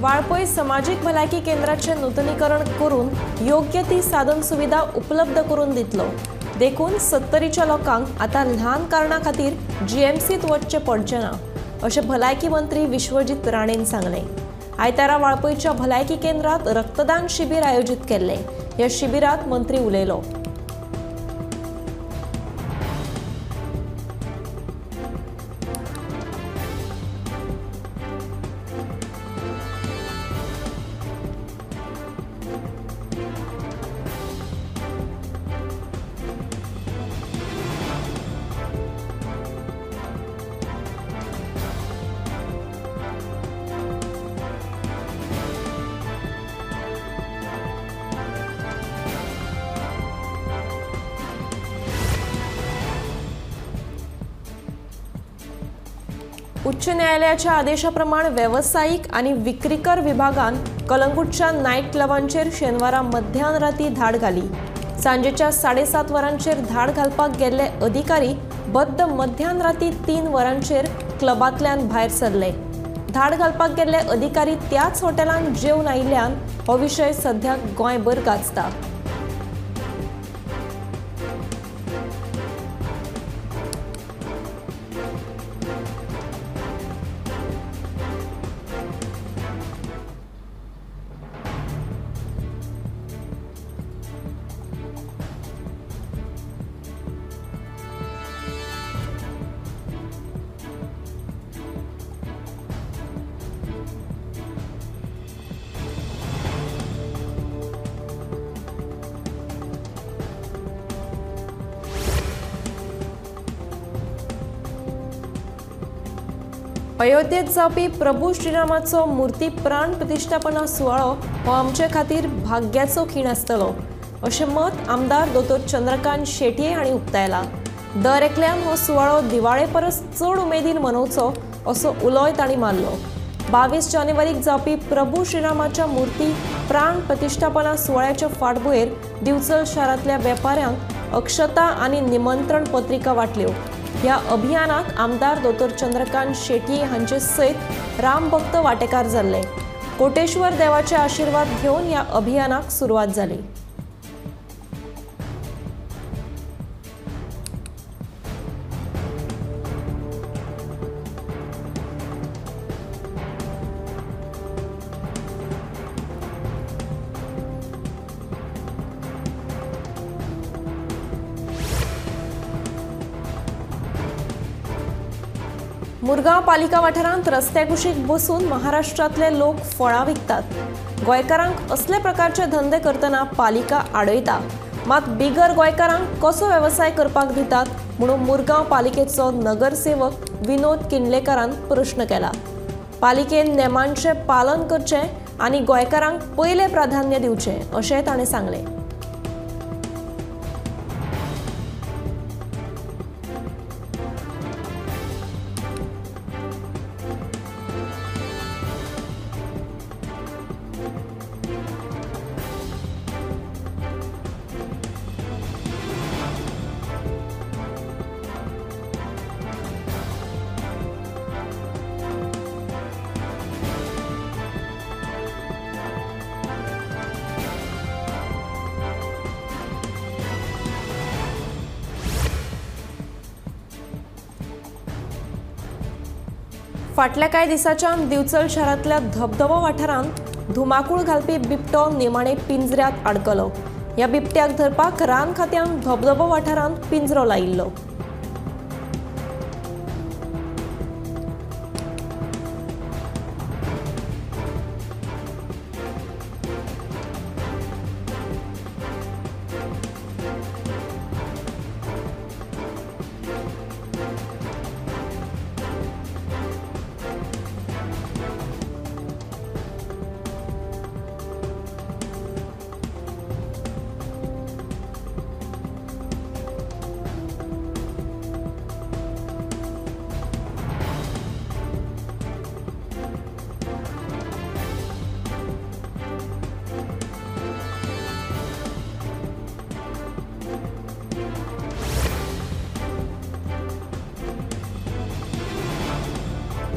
वाळपय समाजीक भलायकी केंद्राचें नूतनीकरण करून योग्य ती साधन सुविधा उपलब्ध करून दितलो. देखून सत्तरीच्या लोकांक आतां ल्हान कारणां खातीर जीएमसीत वचचें पडचें ना अशें भलायकी मंत्री विश्वजीत राणेन सांगलें. आयतारा वाळपयच्या भलायकी केंद्रात रक्तदान शिबीर आयोजीत केल्लें. ह्या शिबिरात मंत्री उलयलो. उच्च न्यायालयाच्या आदेशाप्रमाण वेवसायीक आनी विक्रीकर विभागान कलंगूटच्या नायट क्लबांचेर शेनवारा मध्यान राती धाड घाली. सांजेच्या 7:30 वरांचेर धाड घालपाक गेल्ले अधिकारी बद्द मध्यान राती 3 वरांचेर क्लबांतल्यान भायर सरले. धाड घालपाक गेल्ले अधिकारी त्याच हॉटेलांत जेवन आयिल्ल्यान हो विशय सध्या गोंयभर गाजता. अयोध्येत जावपी प्रभू श्रीरामाचो मूर्ती प्राण प्रतिष्ठापना सुवाळो हो आमचे खातीर भाग्याचो खीण आसतलो अशें मत आमदार दोतोर चंद्रकांत शेटये हांणी उक्तायला. दर एकल्यान हो सुवाळो दिवाळे परस चड उमेदीन मनोवचो असो उलोय तांणी मारलो. 22 जानेवारीक जावपी प्रभू श्रीरामाच्या मूर्ती प्राण प्रतिष्ठापना सुवाळ्याच्या फाटभुंयेर दिवचल शारांतल्या वेपाऱ्यांक अक्षता आनी निमंत्रण पत्रिका वांटल्यो. ह्या अभियानात आमदार दोतोर चंद्रकांत शेटये हांचे सयत रामभक्त वाटेकार जाल्ले. कोटेश्वर देवाचे आशीर्वाद घेवन ह्या अभियानाक सुरवात जाली. मुरगांव पालिका वाठारांत रस्त्या कुशीक बसून महाराष्ट्रांतले लोक फळां विकतात. गोंयकारांक असले प्रकारचे धंदे करतना पालिका आडयता, मात बिगर गोंयकारांक कसो वेवसाय करपाक दितात म्हणून मुरगांव पालिकेचो नगरसेवक विनोद किंडलेकारान प्रश्न केला. पालिकेन नेमांचें पालन करचें आनी गोंयकारांक पयलें प्राधान्य दिवचें अशें ताणें सांगलें. फाटल्या कांय दिसांच्यान दिवचल शारांतल्या धबधबो वाठारांत धुमाकूळ घालपी बिबटो निमाणे पिंजऱ्यांत आडकलो. ह्या बिबट्याक धरपाक रान खात्यान धबधबो वाठारांत पिंजरो लायिल्लो.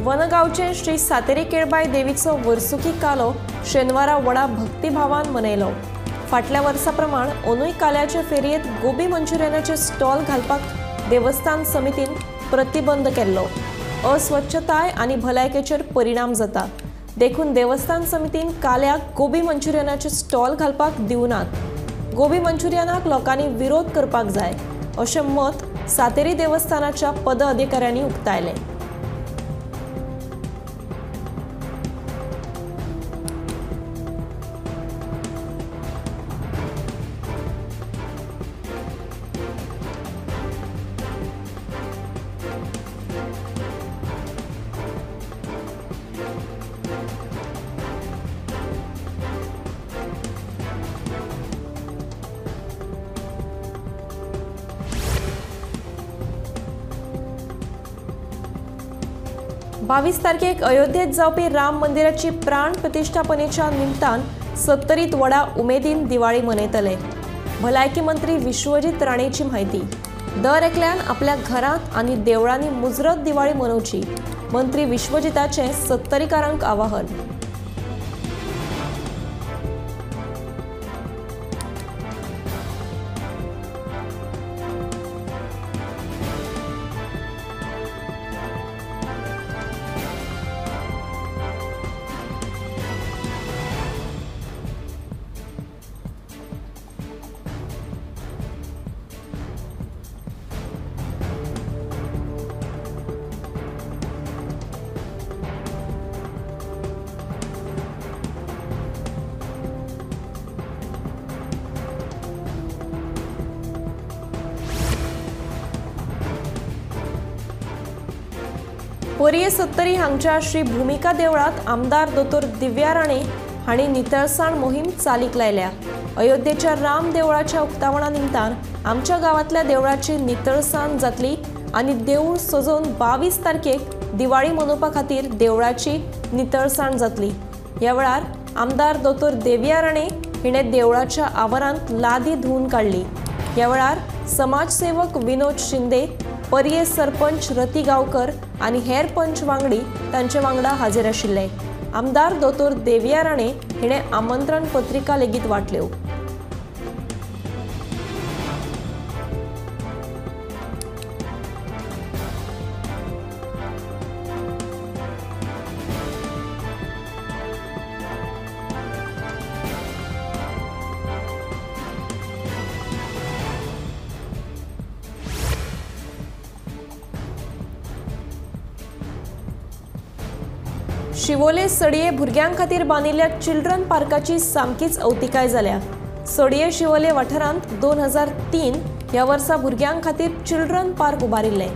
वनगांवचे श्री सातेरी केळबाय देवीचो वर्सुकी कालो शेनवारा व्हडा भक्तिभावान मनयलो। फाटल्या वर्सा प्रमाण अंदूय काल्याचे फेरयेंत गोबी मंचुरियनाचे स्टॉल घालपाक देवस्थान समितीन प्रतिबंध केल्लो। अस्वच्छताय आनी भलायकेचेर परिणाम जाता देखून देवस्थान समितीन काल्याक गोबी मंचुरियनाचे स्टॉल घालपाक दिवनात। गोबी मंचुरियनाक लोकांनी विरोध करपाक जाय अशें मत सातेरी देवस्थानाच्या पद अधिकाऱ्यांनी उक्तायलें। बावीस तारखेक अयोध्येत जावपी राम मंदिराची प्राण प्रतिष्ठापनेच्या निमतान सत्तरीत व्हडा उमेदीन दिवाळी मनयतले। भलायकी मंत्री विश्वजीत राणेची म्हायती। दर एकल्यान आपल्या घरांत आनी देवळांनी मुजरत दिवाळी मनोवची, मंत्री विश्वजिताचें सत्तरीकारांक आवाहन। पोरये सत्तरी हांगच्या श्री भूमिका देवळात आमदार दोतोर दिव्या राणे हांणी नितळसाण मोहीम चालीक लायल्या। अयोध्येच्या राम देवळाच्या उक्तावणा निमतान आमच्या गांवांतल्या देवळाची नितळसाण जातली आनी देवूळ सजोवन 22 तारखेक दिवाळी मनोवपा खातीर देवळाची नितळसाण जातली। ह्या वेळार आमदार दोतोर दिव्या राणे हिणें देवळाच्या आवारांत लादी धुवून काडली। ह्या वेळार समाजसेवक विनोद शिंदे, पर्ये सरपंच रती गांवकर आनी हेर पंच वांगडी तांचे वांगडा हाजीर आशिल्ले। आमदार दोतोर देविया राणे हिणें आमंत्रण पत्रिका लेगीत वांटल्यो। शिवोले सडये भुरग्यां खातीर बांदिल्ल्या चिल्ड्रन पार्काची सामकीच अवतिकाय जाल्या। सडये शिवोले वाठारांत 2003 ह्या वर्सा भुरग्यां खातीर चिल्ड्रन पार्क उबारिल्लें।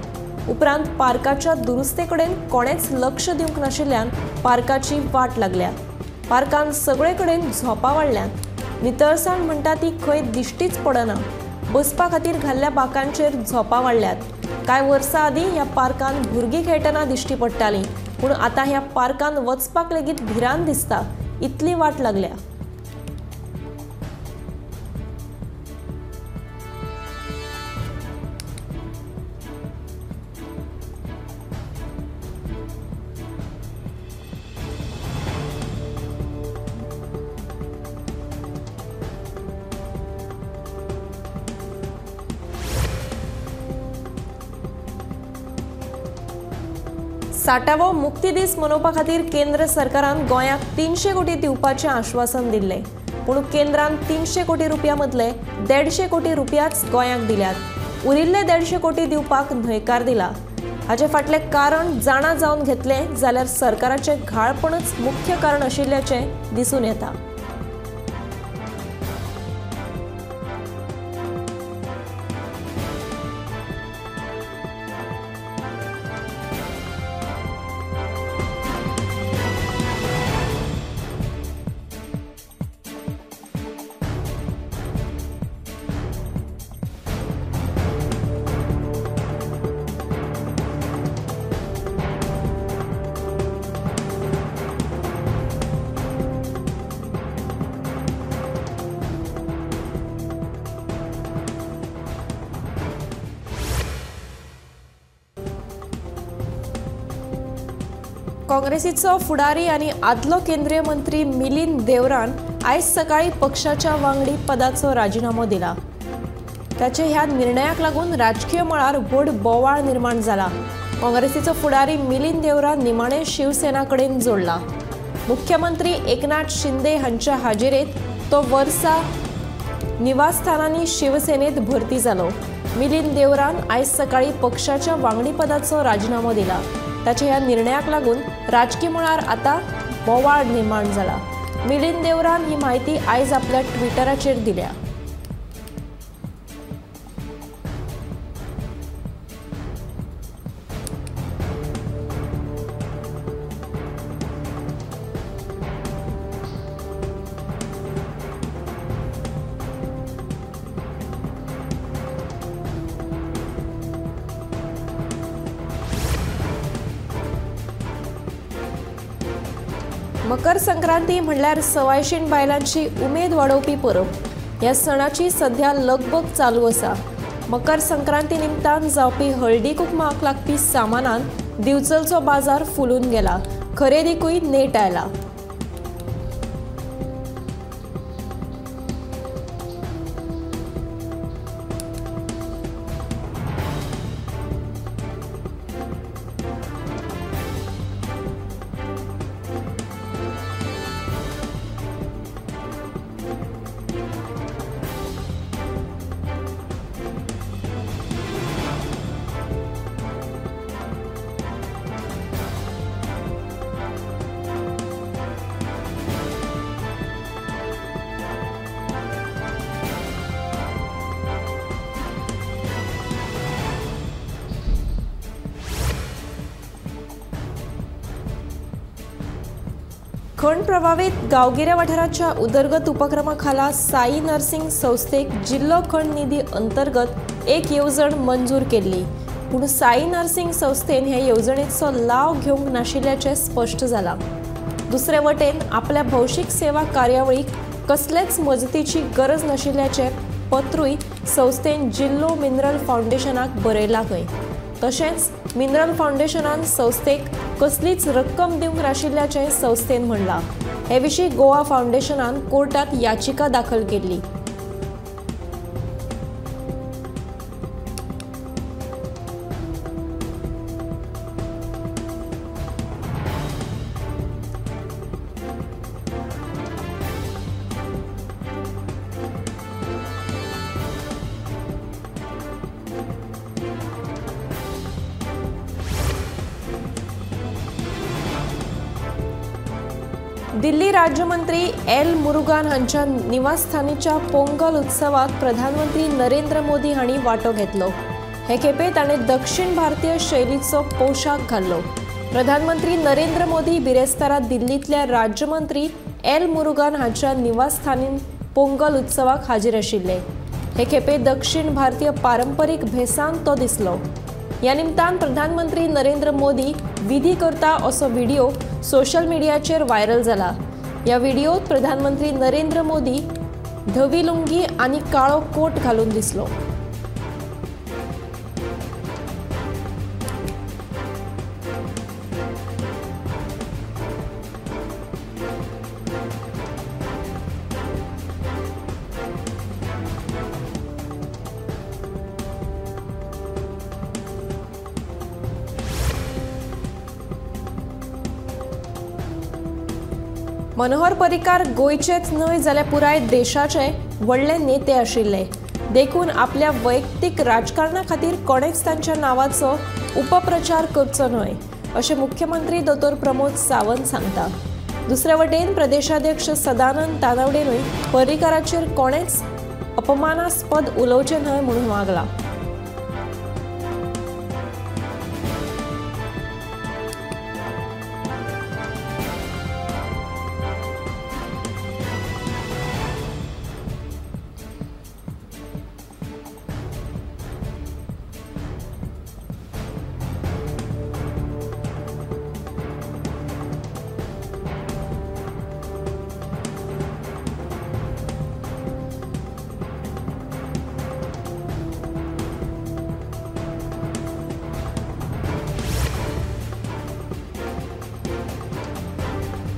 उपरांत पार्काच्या दुरुस्ते कडेन कोणेच लक्ष दिवंक नाशिल्ल्यान पार्काची वाट लागल्या। पार्कांत सगळे कडेन झोपां वाडल्यांत। नितळसाण म्हणटा ती खंय दिश्टीच पडना। बसपा खातीर घाल्ल्या बाकांचेर झोपां वाडल्यात। कांय वर्सां आदीं ह्या पार्कांत भुरगीं खेळटना दिश्टी पडटालीं, पूण आतां ह्या पार्कांत वचपाक लेगीत भिरांत दिसता, इतली वाट लागल्या। साठावो मुक्ती दीस मनोवपा खातीर केंद्र सरकारान गोंयाक 300 कोटी दिवपाचें आश्वासन दिल्लें, पूण केंद्रान 300 कोटी रुपया मदले 150 कोटी रुपयाच गोंयाक दिल्यात। उरिल्ले 150 कोटी दिवपाक न्हयकार दिला। हाचे फाटलें कारण जाणा जावन घेतलें जाल्यार सरकाराचें घाळपणच मुख्य कारण आशिल्ल्याचें दिसून येता। काँग्रेसीचो फुडारी आनी आदलो केंद्रीय मंत्री मिलिंद देवरान आयज सकाळी पक्षाच्या वांगडी पदाचो राजिनामो दिला। ताचे ह्या निर्णयाक लागून राजकीय मळार व्हड बोवाळ निर्माण जाला। काँग्रेसीचो फुडारी मिलिंद देवरा निमाणे शिवसेना कडेन जोडला। मुख्यमंत्री एकनाथ शिंदे हांच्या हाजेरेत तो वर्सा निवासस्थानांनी शिवसेनेत भरती जालो। मिलिंद देवरान आयज सकाळी पक्षाच्या वांगडीपदाचो राजिनामो दिला। ताच्या ह्या निर्णयाक लागून राजकी मळार आतां बोवाळ निर्माण जाला। मिलिंद देवरान ही माहिती आयज आपल्या ट्विटराचेर दिल्या। मकर संक्रांती म्हणल्यार सवायशीण बायलांची उमेद वाडोवपी परब। ह्या सणाची सध्या लगबग चालू आसा। मकर संक्रांती निमतान जावपी हळदी कुकमाक लागपी सामानान दिवचलचो बाजार फुलून गेला। खरेदीकूय नेट आयला। खण प्रभावित गांवगिऱ्या वाठाराच्या उदरगत उपक्रमा खाला साई नर्सिंग संस्थेक जिल्लो खण निधी अंतर्गत एक येवजण मंजूर केल्ली। पूण साई नर्सिंग संस्थेन हे येवजणेचो लाव घेवंक नाशिल्ल्याचें स्पश्ट जालां। दुसरे वटेन आपल्या भौशीक सेवा कार्यावळीक कसलेच मजतीची गरज नाशिल्ल्याचें पत्रूय संस्थेन जिल्लो मिनरल फावंडेशनाक बरयलां खंय। तशेंच मिनरल फावंडेशनान संस्थेक कसलीच रक्कम दिवंक नाशिल्ल्याचें संस्थेन म्हणलां। हे विशीं गोवा फावंडेशनान कोर्टात याचिका दाखल केल्ली। दिल्ली राज्यमंत्री एल मुरुगान हांच्या निवासस्थानीच्या पोंगल उत्सवात प्रधानमंत्री नरेंद्र मोदी हांणी वांटो घेतलो। हे खेपे ताणें दक्षिण भारतीय शैलीचो पोशाख घाल्लो। प्रधानमंत्री नरेंद्र मोदी बिरेस्तारा दिल्लींतल्या राज्यमंत्री एल मुरुगान हांच्या निवासस्थानी पोंगल उत्सवाक हाजीर आशिल्ले। हे खेपे दक्षिण भारतीय पारंपरीक भेसान तो दिसलो। ह्या निमतान प्रधानमंत्री नरेंद्र मोदी विधी करता असो व्हिडिओ सोशल मिडियाचेर व्हायरल जाला। ह्या व्हिडिओत प्रधानमंत्री नरेंद्र मोदी धवी लुंगी आनी काळो कोट घालून दिसलो। मनोहर पर्रीकार गोंयचेच न्हय जाल्यार पुराय देशाचे व्हडले नेते आशिल्ले। देखून आपल्या वैयक्तीक राजकारणा खातीर कोणेच तांच्या नांवाचो उपप्रचार करचो न्हय अशें मुख्यमंत्री दोतोर प्रमोद सावंत सांगता। दुसरे वटेन प्रदेशाध्यक्ष सदानंद तानावडेनूय पर्रीकाराचेर कोणेच अपमानास्पद उलोवचें न्हय म्हणून मागलां।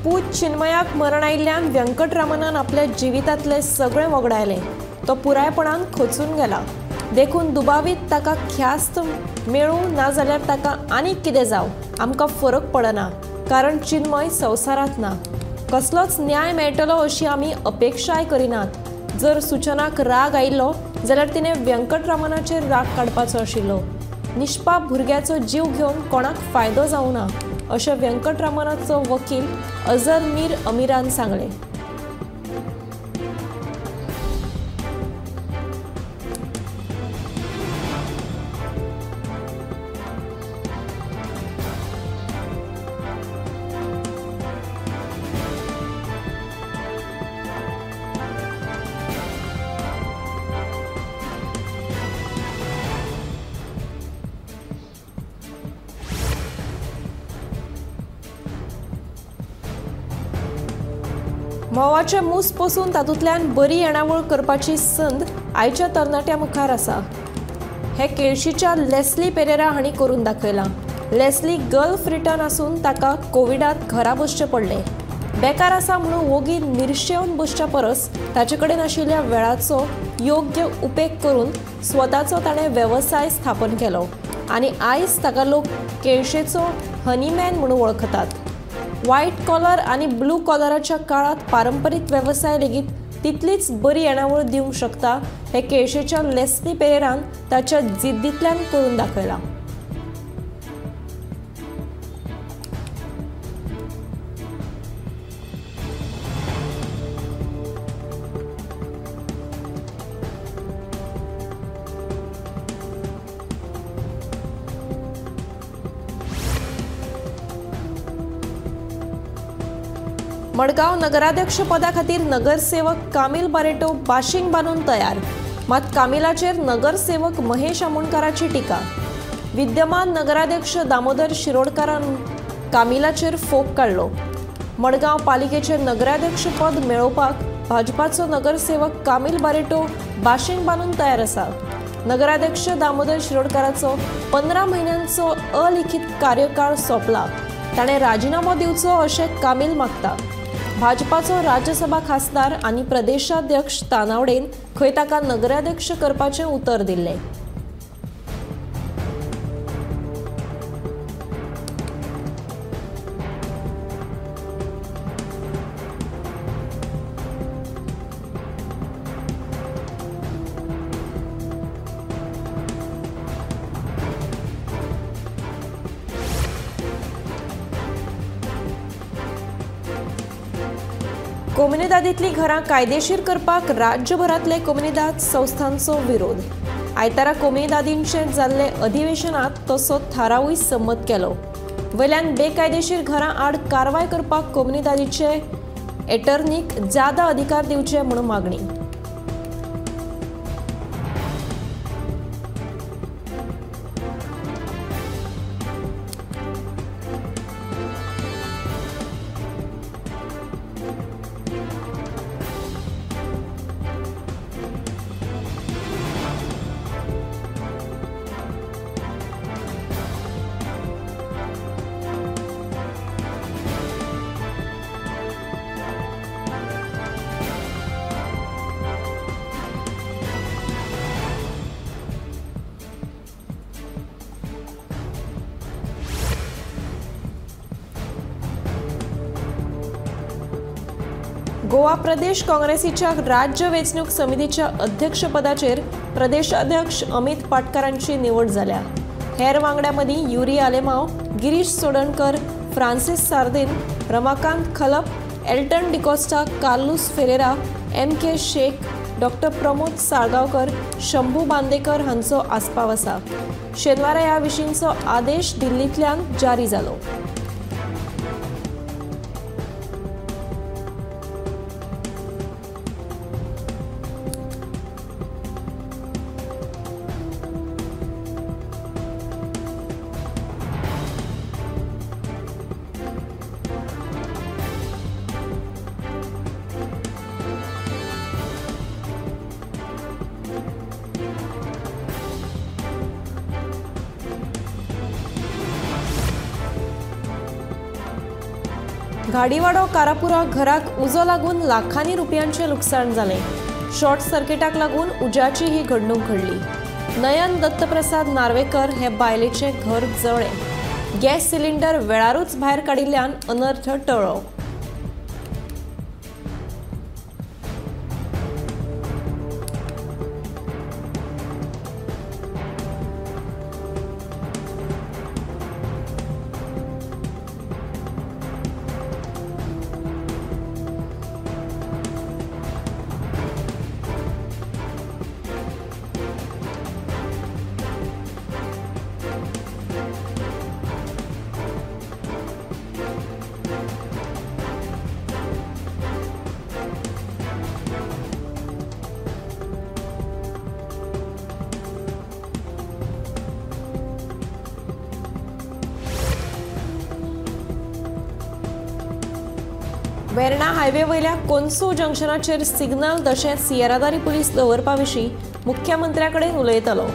पूत चिन्मयाक मरण आयिल्ल्यान व्यंकटरामनान आपल्या जिवितांतलें सगळें वगडायलें. तो पुरायपणान खचून गेला. देखून दुबावीत ताका ख्यास्त मेळूं ना जाल्यार ताका आनीक कितें जावं आमकां फरक पडना, कारण चिन्मय संवसारांत ना. कसलोच न्याय मेळटलो अशी आमी अपेक्षाय करिनात. जर सूचनाक राग आयिल्लो जाल्यार तिणें व्यंकटरामनाचेर राग काडपाचो आशिल्लो. निष्पाप भुरग्याचो जीव घेवन कोणाक फायदो जावना ना अशें व्यंकटरामनाचो वकील अजर मीर अमीरान सांगलें. म्होंवाचे मूस पोसून तातूंतल्यान बरी येणावळ करपाची संद आयच्या तरणाट्या मुखार आसा. हे केळशीच्या लेस्ली पेरेरा हांणी करून दाखयलां. लेस्ली गल्फ रिटर्न आसून ताका कोविडांत घरा बसचें पडलें. बेकार आसा म्हणून वोगी निर्शेवन बसच्या परस ताचे कडेन आशिल्ल्या वेळाचो योग्य उपेग करून स्वताचो ताणें वेवसाय स्थापन केलो आनी आयज ताका लोक केळशेचो हनीमॅन म्हणून वळखतात. व्हायट कॉलर आनी ब्लू कॉलराच्या काळांत पारंपरीक वेवसाय लेगीत तितलीच बरी येणावळ दिवंक शकता हे केळशेच्या लेस्ली पेरेरान ताच्या जिद्दींतल्यान करून दाखयलां. मडगांव नगराध्यक्ष पदा खातीर नगरसेवक कामील बारेटो बाशिंग बांदून तयार. मात कामिलाचेर नगरसेवक महेश आमोणकाराची टिका. विद्यमान नगराध्यक्ष दामोदर शिरोडकारान कामिलाचेर फोग काडलो. मडगांव पालिकेचे नगराध्यक्ष पद मेळोवपाक भाजपाचो नगरसेवक कामील बारेटो बाशिंग बांदून तयार आसा. नगराध्यक्ष दामोदर शिरोडकाराचो 15 म्हयन्यांचो अलिखीत कार्यकाळ सोंपला. ताणें राजिनामो दिवचो अशें कामील मागता. भाजपाचो राज्यसभा खासदार आनी प्रदेशाध्यक्ष तानावडेन खंय ताका नगराध्यक्ष करपाचें उतर दिल्लें. कोमुनिदादींतलीं घरां कायदेशीर करपाक राज्यभरांतले कोमुनिदाद संस्थांचो विरोध. आयतारा कोमुनिदादींचें जाल्ले अधिवेशनांत तसो थारावूय संमत केलो. वयल्यान बेकायदेशीर घरां आड कारवाय करपाक कोमुनिदादीचे एटर्नीक जादा अधिकार दिवचे म्हूण मागणी. गोवा प्रदेश काँग्रेसीच्या राज्य वेंचणूक समितीच्या अध्यक्षपदाचेर प्रदेशाध्यक्ष अमित पाटकारांची निवड जाल्या. हेर वांगड्यां मदीं Yuri Alemao, Girish Chodankar, Francis Sardinha, Ramakant Khalap, Elton D'Costa, Carlos Ferreira, M K Sheikh, doctor Pramod Salgaonkar, Shambhu Bandekar हांचो आस्पाव आसा. शेनवारा ह्या विशींचो आदेश दिल्लींतल्यान जारी जालो. घाडीवाडो कारापुरा घराक उजो लागून लाखांनी रुपयांचें लुकसाण जालें. शॉर्ट सर्किटाक लागून उज्याची ही घडणूक घडली. नयन दत्तप्रसाद नार्वेकर हे बायलेचें घर जळ्ळें. गॅस सिलिंडर वेळारूच भायर काडिल्ल्यान अनर्थ टळ्ळो. वेर्णा हायवे वयल्या कोन्सू जंक्शनाचेर सिग्नल तशेंच येरादारी पुलीस दवरपा विशीं मुख्यमंत्र्या कडेन उलयतलो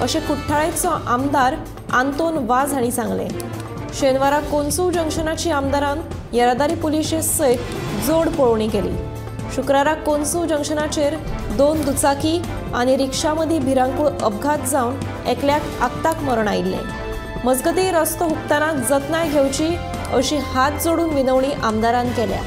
अशें कुठ्ठाळेचो आमदार आंतोन वाज हांणी सांगलें. शेनवारा कोन्सू जंक्शनाची आमदारान येरादारी पुलिशे सयत जोड पळोवणी केली. शुक्रारा कोन्सू जंक्शनाचेर 2 दुचाकी आनी रिक्षा मदीं भिरांकूळ अपघात जावन एकल्याक आक्ताक मरण आयिल्लें. मजगतीं रस्तो हुपतना जतनाय घेवची अशी हात जोडून विनवणी आमदारान केल्या.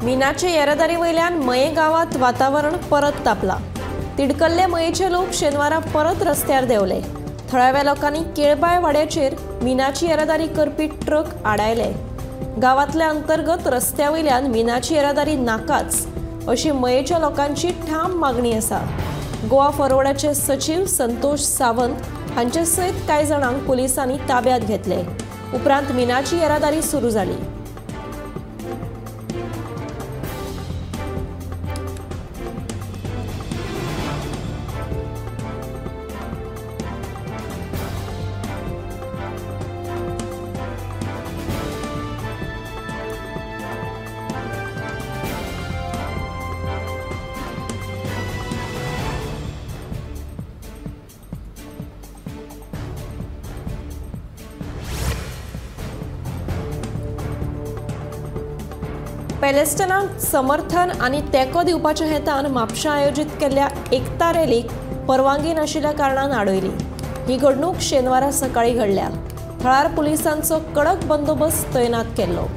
मिनाचे येरादारी वयल्यान मये गांवांत वातावरण परत तापलां. तिडकल्ले मयेचे लोक शेनवारा परत रस्त्यार देंवले. थळाव्या लोकांनी केळबाय वाड्याचेर मिनाची येरादारी करपी ट्रक आडायले. गांवांतल्या अंतर्गत रस्त्या वयल्यान मिनाची येरादारी नाकाच अशी मयेच्या लोकांची ठाम मागणी आसा. गोवा फॉरवर्डाचे सचीव संतोष सावंत हांचे सयत कांय जाणांक पुलिसांनी ताब्यांत घेतले. उपरांत मिनाची येरादारी सुरू जाली. पॅलेस्टायनाक समर्थन आनी तेंको दिवपाच्या हेतान म्हापशा आयोजीत केल्ल्या एकता रॅलीक परवानगी नाशिल्ल्या कारणान आडयली. ही घडणूक शेनवारा सकाळीं घडल्या. थळार पुलिसांचो कडक बंदोबस्त तैनात केल्लो.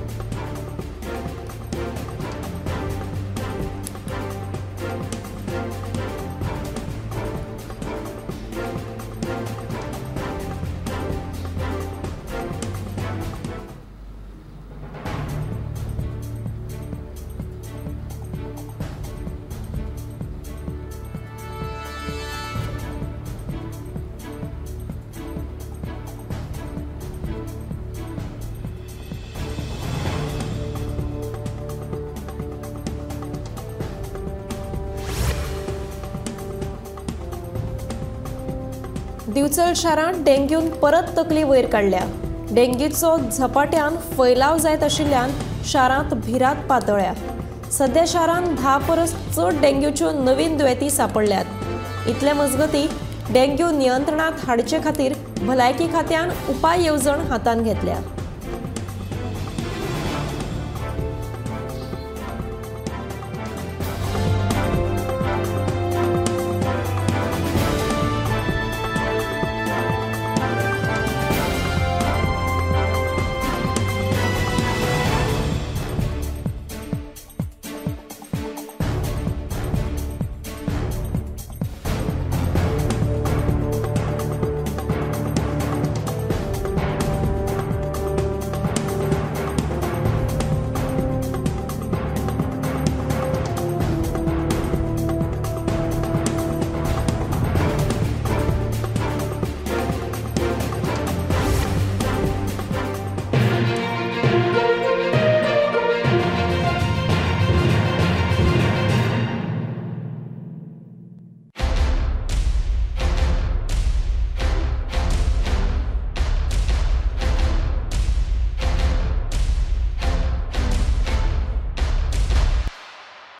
दिवचल शारांत डेंग्यून परत तकली वयर काडल्या. डेंग्यूचो झपाट्यान फैलाव जायत आशिल्ल्यान शारांत भिरांत पातळ्ळ्या. सध्या शारांत 10 परस चड डेंग्यूच्यो नवीन दुयेंती सांपडल्यात. इतले मजगतीं डेंग्यू नियंत्रणांत हाडचे खातीर भलायकी खात्यान उपाय येवजण हातांत घेतल्या.